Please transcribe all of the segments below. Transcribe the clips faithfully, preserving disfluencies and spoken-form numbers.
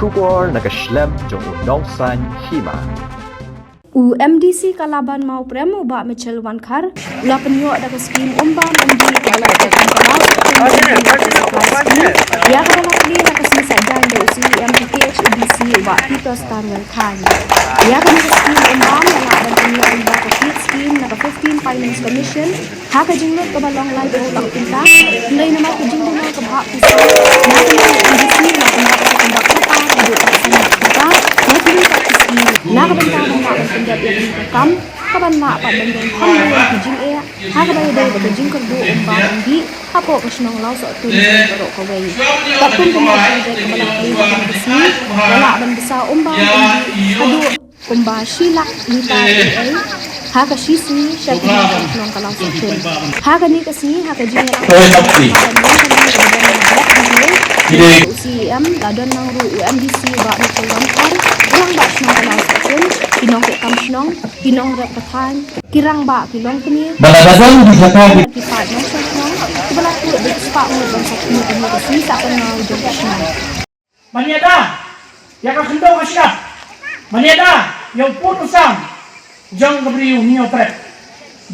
Khubor na ka shlem jong u nongsan hima. U M D C ka Laban Mawprem u Bah Mitchell Wankhar u la pynïoh da ka skim Umbam Umdih ka la ïa ka skim ïa ka la plie ha ka sngi Saitjaiñ da u C E M P K H A D C u Bah Peter Starwell Chyne. Ïa kane ka skim Umbam la lah ban pynïoh lyngba ka Kids Scheme na ka fifteen Finance Commission. Ha ka jinglut kaba long laiphew lak tyngka, hynrei namar ka jingduna ka bhah pisa, na ka liang M D C la pynbak ka pynbak ka par haduh ka san lak tyngka, na ka liang ka pisa, na ka bynta ban lah ban pyndep ïa kane ka kam, kaban lah pat ban don kham bun ki jingeh, ha kaba ïadei bad ka jingkyrduh umbam umdih hapoh ka shnong Lawsohtun jong baroh kawei. Katkum kane ka projek kaba la plie ha kane ka sngi, la lah ban bsa umbam umdih haduh kumba shi lak litar eiei ha ka shi sngi sha ki nongshong shnong ka Lawsohtun. Ha kane ka sngi ha ka jingïalang u C E M la don nang ruh u M D C u Bah Mitchell Wankhar, u rangbah shnong ka Lawsohtun, ki nongtrei kam shnong, ki nongrep ka thaiñ, ki rangbah ki longkmie, ki paid nongshong shnong kiba la tuid da ki spah ngut ban sa khmih ïa kane ka sngi sah kynmaw jong ka shnong. Ban ïada ïa ka khyndew ka shyiap, ban ïada ïa u pud u sam jong ka Bri U Hynñiewtrep,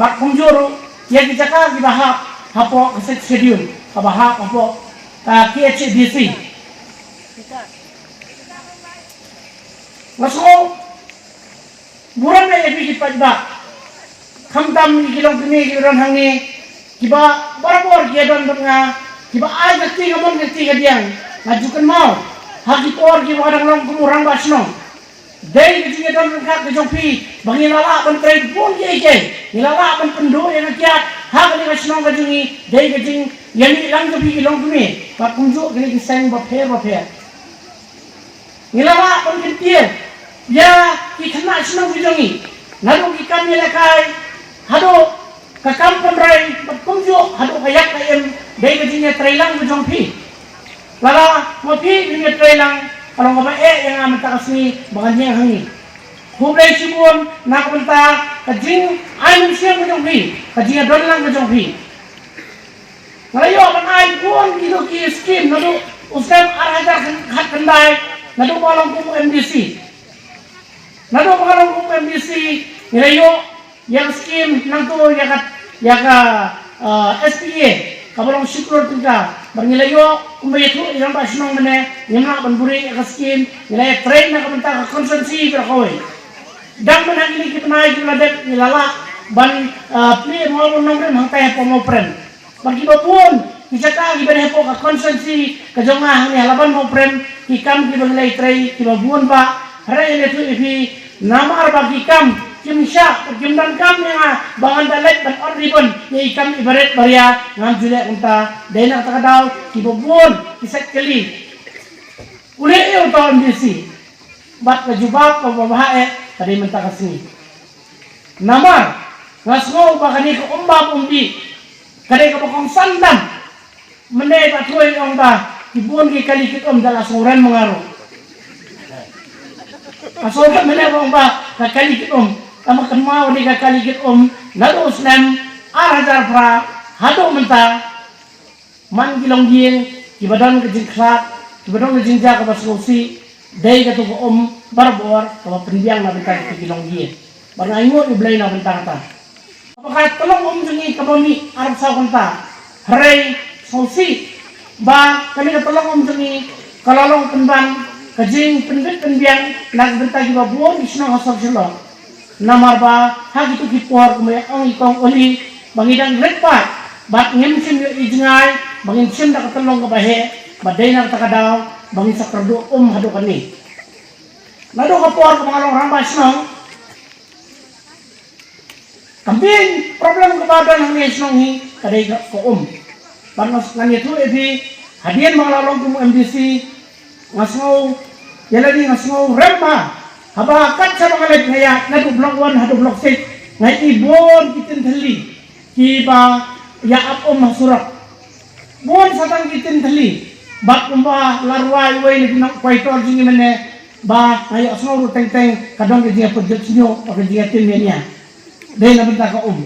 bad kumjuh ruh ïa ki jaka kiba hap hapoh ka Sixth Schedule kaba hap hapoh, ah, K H A D C. Nga sngew burom ïa phi ki paidbah, khamtam ïa ki longkmie kiba don hangne, kiba barabor ki ïadon bad nga, kiba ai ka kti kamon ka kti kadiang. Nga ju kynmaw ha ki por kiba nga dang long kum u rangbah shnong, dei ka jingïadon ryngkat ka jong phi ba ngi la lah ban trei bun kiei kiei, ngi la lah ban pynduh ïa ka kiad ha kane ka shnong ka jong ngi, dei ka jingïalang jong phi ki longkmie bad kumjuh kine ki seng bapher bapher. Ngi la lah ban kyntiew ïa ki khynnah shnong ki jong ngi, naduh ki kam ïalehkai haduh ka kam pynroi bad kumjuh haduh ka ïap ka im, dei ka jingïatreilang ka jong phi. Lada ma phi phim ïatreilang, ka long kaba eh ïa nga mynta ka sngi ba ngan ïeng hangne. Khublei shibun na ka bynta ka jingai mynsiem ka jong phi, ka jingïadonlang ka jong phi. Nga la ïoh ban ai bun kito ki skim, naduh u skem ar hajar khat khyndai naduh ba nga long kum u M D C. Naduh ba nga long kum u M D C, ngi la ïoh ïa ka skim nangto ïa ka, ïa ka, ah, S P A kaba long shi klur tyngka. Bad ngi la ïoh kumba ïathuh ïa i rangbah shnong mynne, ngim lah ban buhrieh ïa ka skim, ngi la ïatrei na ka bynta ka constituency baroh kawei. Dang mynta kine ki bnai kiba la dep ngi la lah ban, ah, plie ïa u nongrim hangtai hapoh Mawprem. Bad kiba bun ki jaka kiba dei hapoh ka constituency ka jong nga hangne ha Laban Mawprem, ki kam kiba ngi la ïatrei kiba bun bah. Hynrei ngi ïathuh ïa phi, namar ba ki kam kim shah, kim donkam ïa nga ba ngan da leit ban ot ribbon ïa i kam ibarit baria, ngam ju leh kumta. Dei na kata ka daw kiba bun ki sait kylli, u leh aïu uta u M D C? Bad ka jubab kaba bha eh ka dei mynta ka sngi. Namar nga sngew ba kane ka Umbam Umdih ka dei kaba kongsan tam. Mynne i Bah Throi i ong ba ki bun ki kali kit um, da la sngew rem ma nga ruh. Nga sngew rem mynne ba ong ba ka kali kit um, tangba kynmaw dei ka kali kit um naduh u snem ar hajar phra haduh mynta. Man ki longïing kiba don ka jingkhlad, kiba don ka jingjia kaba sngewsih, dei kato ka um barabor kaba pynbiang na bynta kito ki longïing. Bad nga ainguh ïa U Blei na bynta kata. Kaba ka tyllong um jong ngi kaba mih arphew saw kynta, hynrei sngewsih ba kane ka tyllong um jong ngi ka la long pynban ka jingpynbit pynbiang na ka bynta kiba bun ki shnong ha sor Shillong. Namar ba ha kito ki por kumba ong i Kong Ollie ba ngi dang rit paid bad ngim shym ïohi jngai, ba ngin shim da ka tyllong kaba heh, ba dei na kata ka daw ba ngin sa kyrduh um haduh kane. Naduh ka por kaba nga long rangbah shnong, ka main problem kaba don hangne shnong hi ka dei ka, ka um. Bad nga, ngan ïathuh ïa phi, hadien ba nga la long kum M D C, nga sngew, ïa lade nga sngew rem bha. Haba kat shaba nga leit nga ïaid naduh block one haduh block six, nga ïohi bun ki tin thylli kiba ïa ap um ha surok. Bun sa tang ki tin thylli. Bad kumba la rwai uwei na ki nongkwai tor jong ngi mynne, ba nga ïohsngew ruh teng teng ka don ka jingïapyrjot shñiuh bad ka jingïatim ïa nia. Dei na bynta ka um.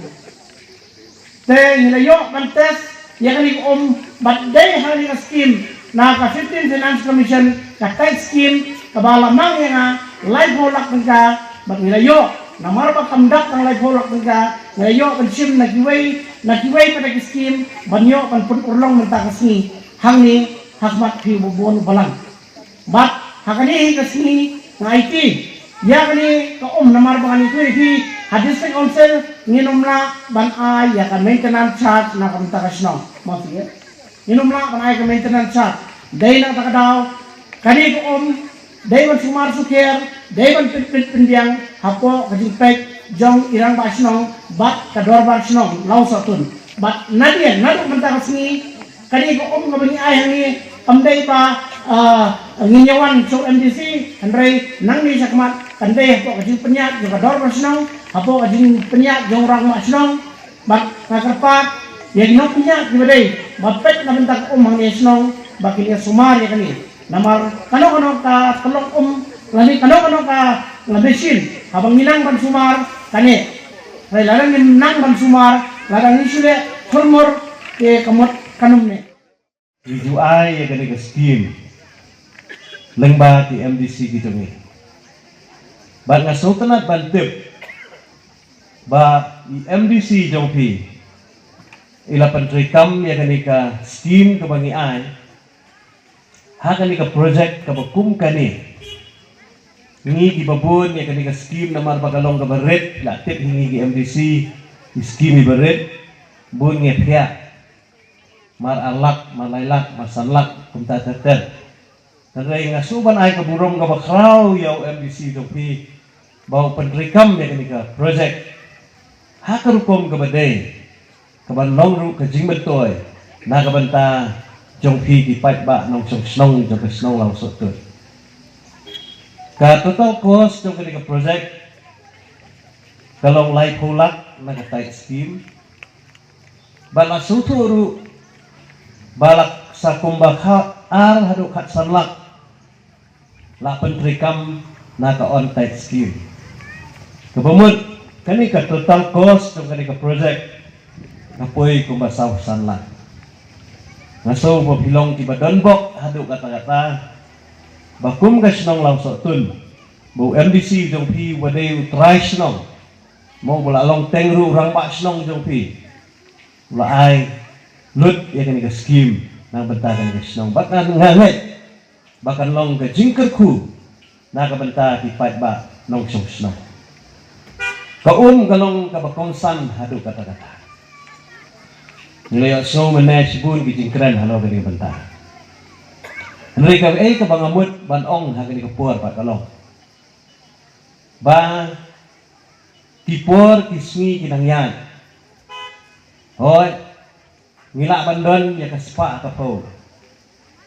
Te ngi la ïoh ban test ïa kane ka um, bad dei ha kane ka skim Na ka fifteen Finance Commission, ka tight scheme, kaba la mang ïa nga, laiphew lak tyngka, bad ngi la ïoh, namar ba kam dap tang laiphew lak tyngka, ngi la ïoh ban shim na kiwei, na kiwei pat ki scheme, ban ïoh ban pynurlong mynta ka sngi, hangne, ha khmat phi uba bun u balang. Bad, ha kane ka sngi, nga aiti, ïa kane ka um namar ba ngan ïathuh ïa phi, ha District Council, ngin ym lah ban ai ïa ka maintenance charge na ka bynta ka shnong. Mo phi, eh? Ngin ym lah ban ai ka maintenance charge. Dei na kata ka daw, kane ka um, dei ban sumar sukher, dei ban pynpeit pynbiang, hapoh ka jingpeit, jong i rangbah shnong, bad ka dorbar shnong, Lawsohtun. Bad nadien, naduh mynta ka sngi, kane ka um kaba ngi ai hangne, kam dei ba, ah, ngin ïa wan sha u M D C, hynrei nangne shakhmat, kan dei hapoh ka jingpynïaid, jong ka dorbar shnong, hapoh ka jingpynïaid, jong rangbah shnong, bad nga kyrpad, ïa ki nongpynïaid kiba dei, ba peit na bynta ka um hangne shnong, ba kin ïa sumar ïa kane. Namar, kano kano ka tyllong um, lane kano kano ka, ka machine, haba ngi nang ban sumar, kane. Hynrei lada ngim nang ban sumar, lada ngi shu leh, thurmur, te ka mut kan ym neh. Ngi ju ai ïa kane ka scheme lyngba ki M D C ki jong ngi. Bad nga sngewtynnat ban tip ba i M D C jong phi i la pyntreikam ïa kane ka scheme kaba ngi ai ha kane ka project kaba kum kane. Ngi kiba bun ïa kane ka scheme namar ba ka long kaba rit, la tip hi ngi ki M D C, i scheme iba rit, bun ngi phiah. Mar ar lak, mar lai lak, mar san lak, kumta ter ter. Hynrei nga shu ban ai ka burom kaba khraw ïa u M D C jong phi, ba u pyntreikam ïa kane ka project ha ka rukom kaba dei, kaba long ruh ka jingmyntoi na ka bynta jong phi ki paidbah nongshong shnong jong ka shnong Lawsohtun. Ka total cost jong kane ka project ka long laiphew lak na ka tight scheme. Bad la sngewthuh ruh ba la sa kumba kha ar haduh khatsan lak la pyntreikam na ka on tight scheme. Kaba mut kane ka total cost jong kane ka project ka poi kumba saw san lak. Nga sngew ba phi long kiba donbok haduh katta katta ba kum ka shnong Lawsohtun, ba u M D C jong phi uba dei u trai shnong, mo ba la long teng ruh u rangbah shnong jong phi, u la ai lut ïa kane ka scheme na ka bynta kane ka shnong. Bad nga ngeit ba kan long ka jingkyrkhu na ka bynta ki paidbah nongshong shnong. Ka um ka long kaba kongsan haduh katta katta. Ngi la ïohsngew mynne shibun ki jingkren halor kane ka bynta. Hynrei kaei kaba nga mut ban ong ha kane ka por pat ka long ba ki por ki sngi ki nang ïaid. Hooid, ngi lah ban don ïa ka spah ka phew.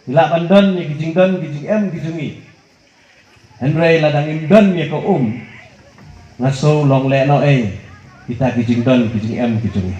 Ngi lah ban don ïa ki jingdon ki jingem ki jong ngi. Hynrei lada ngim don ïa ka um, nga sngew long lehnohei kita ki jingdon ki jingem ki jong ngi.